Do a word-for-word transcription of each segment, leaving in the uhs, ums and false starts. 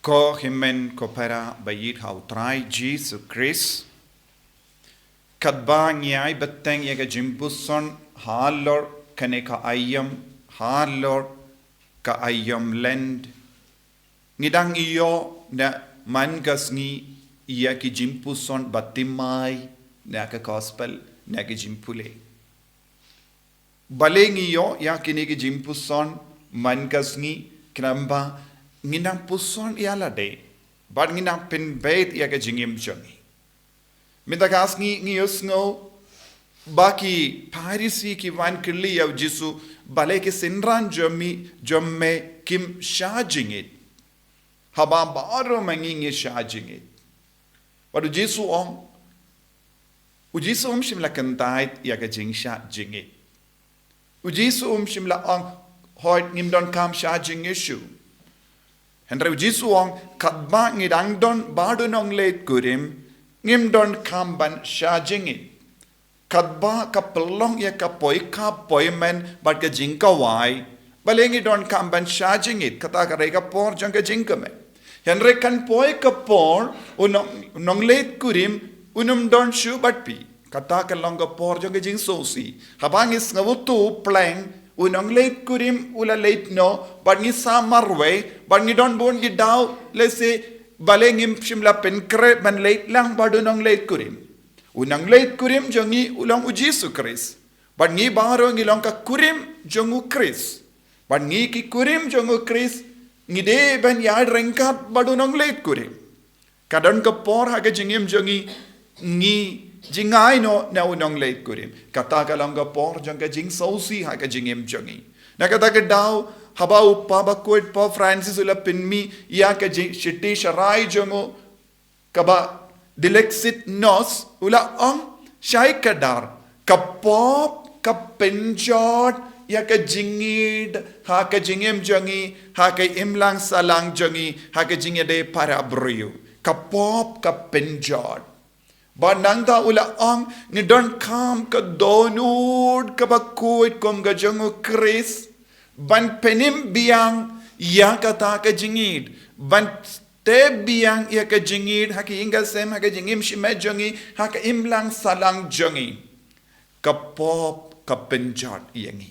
Ko hynmen ko para ba ïeit ha u Trai Jisu Khrist. Katba ngi ai bteng ïa ka jingpuson halor kane ka aïom, halor ka aïom Lent, ngi dang ïoh na man ka sngi ïa ki jingpuson ba thymmai na ka gospel, na ka jingpule. Balei ngi ïoh ïa kine ki jingpuson man ka sngi? Khnang ba ngin nang puson ïa lade bad ngin nang pynbeit ïa ka jingim jong ngi. Mynta ka sngi ngi ïohsngew ba ki Pharisi ki wan kylli ïa u Jisu, balei ki synran jong me, jong me kim shah jingngeit, haba baroh ma ngi ngi shah jingngeit. Bad u Jisu u ong, u Jisu um shym la kyntait ïa ka jingshah jingngeit. U Jisu um shym la ong, hooid ngim donkam shah jingngeit shuh. Hynrei u Jisu u ong, katba ngi dang don bad u nongleit kurim, ngim donkam ban shah jingngeit. Katba ka pynlong ïa ka poi ka poi men bad ka jingkawai, balei ngi donkam ban shah jingngeit? Kata ka dei ka por jong ka jingkmen. Hynrei kan poi ka por u nong, nongleit kurim un ym don shuh bad phi. Kata ka long ka por jong ka jingsngewsih. Haba ngi sngewthuh pleng u nongleit kurim u la leit noh bad ngi sah marwei bad ngi don bun ki daw, lehse balei ngim shym la pynkhreh ban leit lang bad u nongleit kurim. U nongleit kurim jong ngi u long u Jisu Khrist. Bad ngi baroh ngi long ka kurim jong u Khrist. Bad ngi ki kurim jong u Khrist, ngi dei ban ïaid ryngkat bad u nongleit kurim. Ka don ka por ha ka jingim jong ngi, ngi jngai noh na u nongleit kurim. Kata ka long ka por jong ka jingsngewsih ha ka jingim jong ngi. Na kata ka daw, haba u Papa Bakhuid Pope Francis u la pynmih ïa ka jing, shithi sharai jong u, kaba Dilexit Nos, u la ong shai kdar, ka pop ka pynjot ïa ka jingngeit ha ka jingim jong ngi, ha ka imlang sahlang jong ngi, ha ka jingïadei para briew. Ka pop ka pynjot. Bad nangta u la ong, ngi donkam ka dohnud kaba khuid kum ka jong u Khrist ban pynim biang ïa kata ka jingngeit, ban tep biang ïa ka jingngeit ha ka ïing ka sem, ha ka jingim shimet jong ngi, ha ka imlang sahlang jong ngi. Ka pop ka pynjot ïa ngi.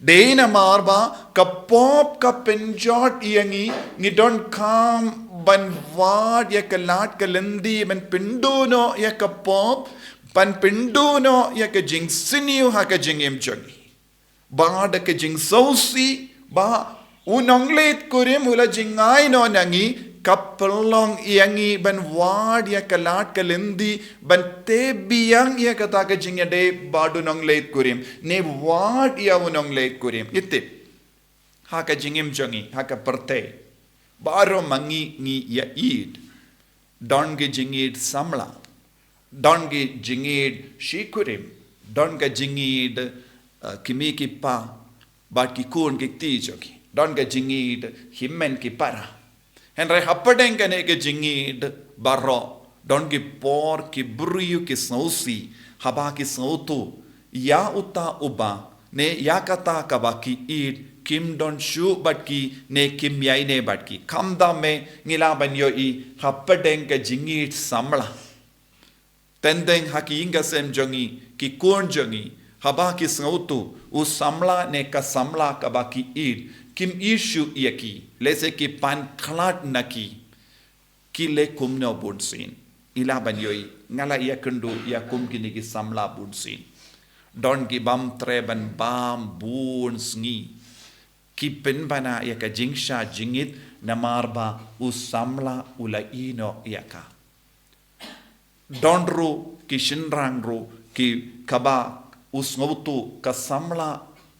Dei namar ba ka pop ka pynjot ïa ngi, ngi donkam ban wad ïa ka lad ka lynti ban pynduh noh ïa ka pop, ban pynduh noh ïa ka jingsniew ha ka jingim jong ngi. Bad ka jingsngewsih ba u nongleit kurim u la jngai noh na ngi, ka pynlong ïa ngi ban wad ïa ka lad ka lynti ban tep biang ïa kata ka jingïadei bad u nongleit kurim, ne wad ïa u nongleit kurim. Ngi tip, ha ka jingim jong ngi, ha ka pyrthei, baroh ma ngi ngi ïa ïeit. Don ki jingngeit samla, don ki jingngeit shi kurim, don ka jingngeit, eh, ki kmie ki kpa bad ki khun ki kti jong ki, don ka jingngeit hynmen ki para. Hynrei hapdeng kane ka jingngeit baroh, don ki por ki briew ki sngewsih, haba ki sngewthuh ïa uta uba ne ïa kata kaba ki ïeit kim don shuh bad ki, ne kim ïaineh bad ki. Khamtam eh ngi lah ban ïohi hapdeng ka jingngeit samla. Teng teng ha ki ïing ka sem jong ngi, ki khun jong ngi, haba ki sngewthuh u samla ne ka samla kaba ki ïeit kim ïeit shuh ïa ki, lehse ki pan khlad na ki, ki leh kumno bunsien? Ngi lah ban ïohi, nga la ïakynduh ïa kum kine ki samla bunsien. Don ki bym treh ban bam bun sngi. Ki pynbna ïa ka jingshah jingngeit namar ba u samla u la ïehnoh ïa ka. Don ruh ki shynrang ruh ki, kaba u sngewthuh ka samla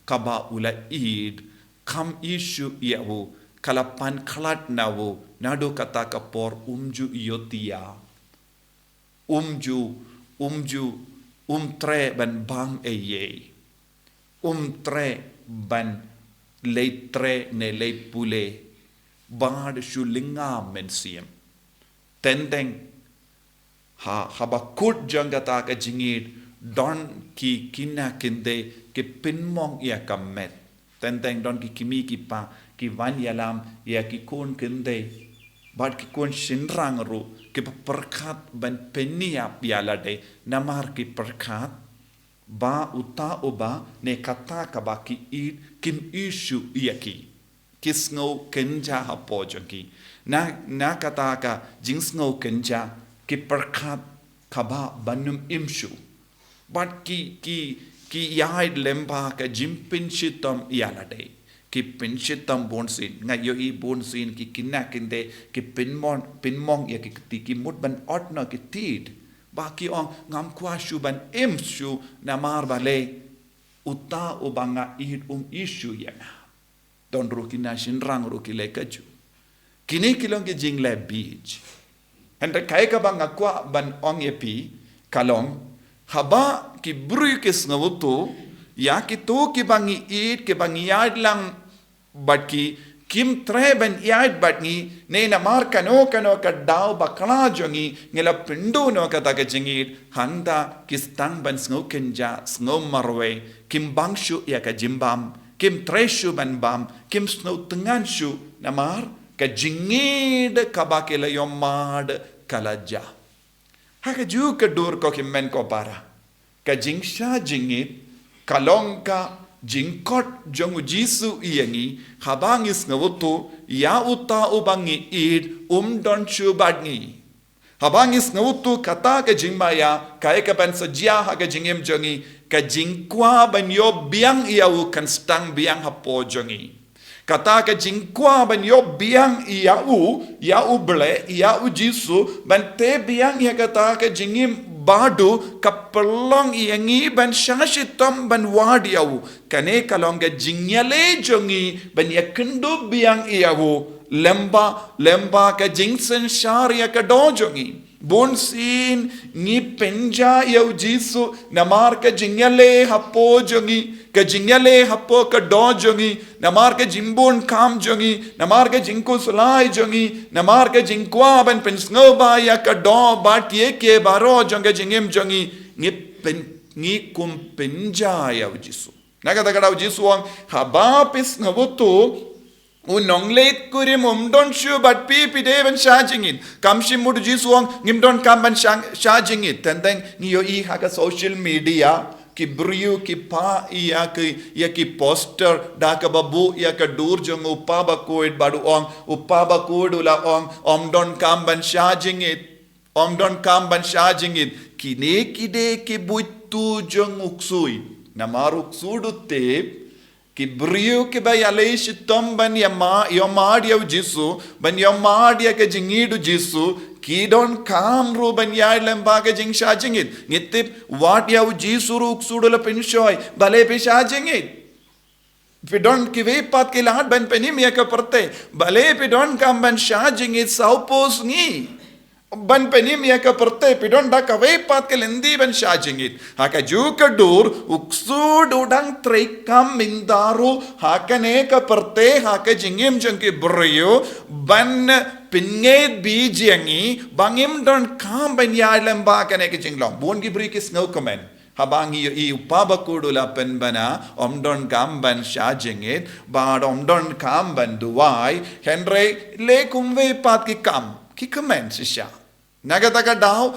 kaba u la ïeit kam ïeit shuh ïa u, ka la pan khlad na u, naduh kata ka por um ju ïohthiah. Um ju, um ju, um treh ban bam ei ei. Um treh ban leit treh ne leit pule bad shu lyngngoh mynsiem. Teng teng ha, haba kut jong kata ka jingngeit, don ki khynnah khyndai ki pynmong ïa ka met. Teng teng don ki kmie ki kpa ki wan ïalam ïa ki khun khyndai Bad ki khun shynrang ruh ki pyrkhat ban pynïap ïa lade namar ki pyrkhat ba uta uba ne kata kaba ki ïeit kim ïohi shuh ïa ki. Ki sngew kynja hapoh jong ki. Na, na kata ka jingsngew kynja ki pyrkhat kaba ban ym im shuh. Bad ki, ki, ki ïaid lyngba ka jingpynshitom ïa lade. Ki pynshitom bunsien, nga ïohi bunsien ki khynnah khyndai, ki pynmong, pynmong ïa ki kti, ki mut ban ot noh ki tied. Ba ki ong ngam kwah shuh ban im shuh namar balei uta uba nga ïeit um ïohi shuh ïa nga. Don ruh ki khynnah shynrang ruh ki leh kajuh. Kine ki long ki jingleh bieit. Hynrei kaei kaba nga kwah ban ong ïa phi ka long, haba ki briew ki sngewthuh ïa kito kiba ngi ïeit, kiba ngi ïaid lang bad ki, kim treh ban ïaid bad ngi, ne namar kano kano ka daw bakla jong ngi ngi la pynduh noh kata ka jingïeit, hangta ki sdang ban sngew kynja, sngew marwei, kim bang shuh ïa ka jingbam, kim treh shuh ban bam, kim sngewthngan shuh namar ka jingïeit kaba ki la ïohmad ka la jah. Ha kajuh ka dur ko hynmen ko para, ka jingshah jingit ka long ka jingkhot jong u Jisu ïa ngi, haba ngi sngewthuh ïa uta uba ngi ïeit um don shuh bad ngi. Haba ngi sngewthuh kata ka jingmaïa, kaei ka ban sa jia ha ka jingim jong ngi, ka jingkwah ban ïoh biang ïa u kan sdang biang hapoh jong ngi. Kata ka jingkwah ban ïoh biang ïa u, ïa u Blei, ïa u Jisu, ban tei biang ïa kata ka jingim baduh, ka pynlong ïa ngi ban shah shitom ban wad ïa u. Kane ka long ka jingïaleh jong ngi ban ïakynduh biang ïa u lyngba, lyngba ka jingsynshar ïa ka doh jong ngi. Bunsien ngi pynjah ïa u Jisu namar ka jingïaleh hapoh jong ngi, ka jingïaleh hapoh ka doh jong ngi, namar ka jingbun kam jong ngi, namar ka jingkhuslai jong ngi, namar ka jingkwah ban pynsngewbha ïa ka doh bad kiei kiei baroh jong ka jingim jong ngi, ngi pyn, ngi kum pynjah ïa u Jisu. Na kata ka daw u Jisu u ong, haba phi sngewthuh u nongleit kurim um don shuh bad phi, phi dei ban shah jingit. Kam shym mut u Jisu u ong ngim donkam ban shah, shah jingit. Teng teng ngi ïohi ha ka social media, ki briew ki phah ïa ki, ïa ki poster da kaba buh ïa ka dur jong u Pa Bakhuid bad u ong, u Pa Bakhuid u la ong, ym donkam ban shah jingit. Ym donkam ban shah jingit. Kine ki dei ki buit tu jong u ksuid. Namar u ksuid u tip, ki briew kiba ïaleh shitom ban ïa ma, ïohmad ïa u Jisu, ban ïohmad ïa ka jingïeit u Jisu, ki donkam ruh ban ïaid lyngba ka jingshah jingit. Ngi tip, wat ïa u Jisu ruh u ksuid u la pynshoi, balei phi shah jingit? Phi don kiwei pat ki lad ban pynim ïa ka pyrthei. Balei phi donkam ban shah jingit saw phew sngi? Ban pynim ïa ka pyrthei, phi don da kawei pat ka lynti ban shah jingit. Ha kajuh ka dur, u ksuid u dang treikam mynta ruh, ha kane ka pyrthei, ha ka jingim jong ki briew, ban pynngeit beit ïa ngi, ba ngim donkam ban ïaid lyngba kane ka jinglong. Bun ki briew ki sngewkmen. Haba ngi ïohi u Pa Bakhuid u la pynbna, ym donkam ban shah jingit, bad ym donkam ban duwai, hynrei leh kumwei pat ki kam, ki kmen shisha. Na kata ka daw,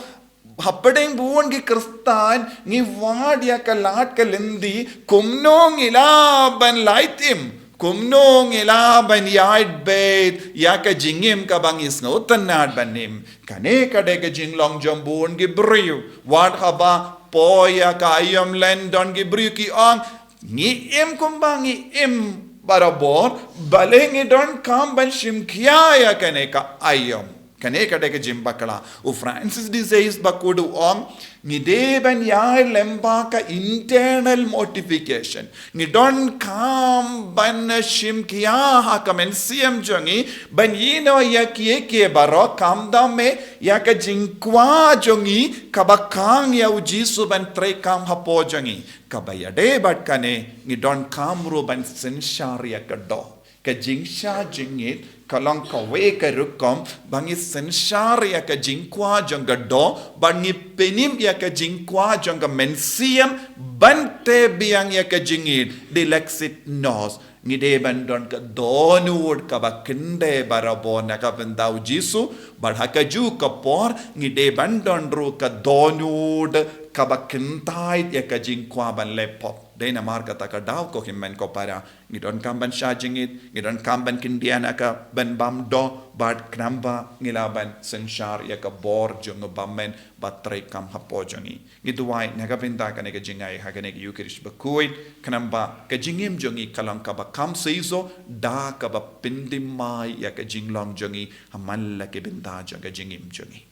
hapdeng bun ki Khristan, ngi wad ïa ka lad ka lynti, kumno ngi lah ban lait im, kumno ngi lah ban ïaid beit ïa ka jingim kaba ngi sngewtynnad ban im. Kane ka dei ka jinglong jong bun ki briew. Wat haba poi ïa ka aïom lent don ki briew ki ong, ngi im kumba ngi im barabor, balei ngi donkam ban shim khia ïa kane ka aïom. Kane ka dei ka jingbakla. U Francis de Sales Bakhuid u ong, ngi dei ban ïaid lyngba ka internal mortification. Ngi donkam ban shim khia ha ka mynsiem jong ngi, ban ïehnoh ïa kiei kiei baroh, khamtam eh ïa ka jingkwah jong ngi kaba khang ïa u Jisu ban treikam hapoh jong ngi. Kaba ïadei bad kane, ngi donkam ruh ban synshar ïa ka doh. Ka jingshah jingit ka long kawei ka rukom ba ngi synshar ïa ka jingkwah jong ka doh, ba ngi pynim ïa ka jingkwah jong ka mynsiem ban tei biang ïa ka jingit, dilexit nos. Ngi dei ban don ka dohnud kaba kynde barabor na ka bynta u Jisu, bad ha kajuh ka por ngi dei ban don ruh ka dohnud kaba kyntait ïa ka jingkwah ban leh pop. Dei namar kata ka daw, ko hynmen ko para, ngi donkam ban shah jingit, ngi donkam ban kyndiah na ka ban bam doh, bad khnang ba ngi lah ban synshar ïa ka bor jong u bymman ba trei kam hapoh jong ngi. Ngi duwai na ka bynta kane ka jingai ha kane ka Ïukharist bakhuid, khnang ba ka jingim jong ngi ka long kaba kham shisha, da kaba pynthymmai ïa ka jinglong jong ngi ha man la ki bynta jong ka jingim jong ngi.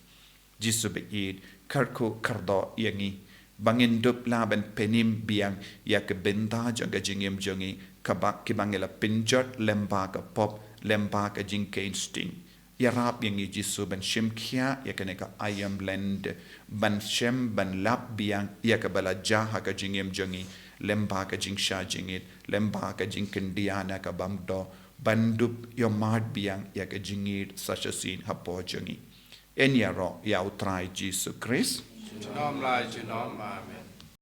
Jisu ba ïeit, kyrkhu kyrdoh ïa ngi ba ngin dup lah ban pynim biang ïa ka bynta jong ka jingim jong ngi, kaba kiba ngi la pynjot lyngba ka pop, lyngba ka jingkheiñ sting. Ïarap ïa ngi Jisu ban shim khia ïa kane ka aïom lyndet, ban shem ban lap biang ïa kaba la jia ha ka jingim jong ngi, lyngba ka jingshah jingit, lyngba ka jingkyndiah na ka bam doh, ban dup ïohmad biang ïa ka jingïeit sa shisien hapoh jong ngi. Yn ïaroh ïa u Trai Jisu Khrist. Junom la junom, amen.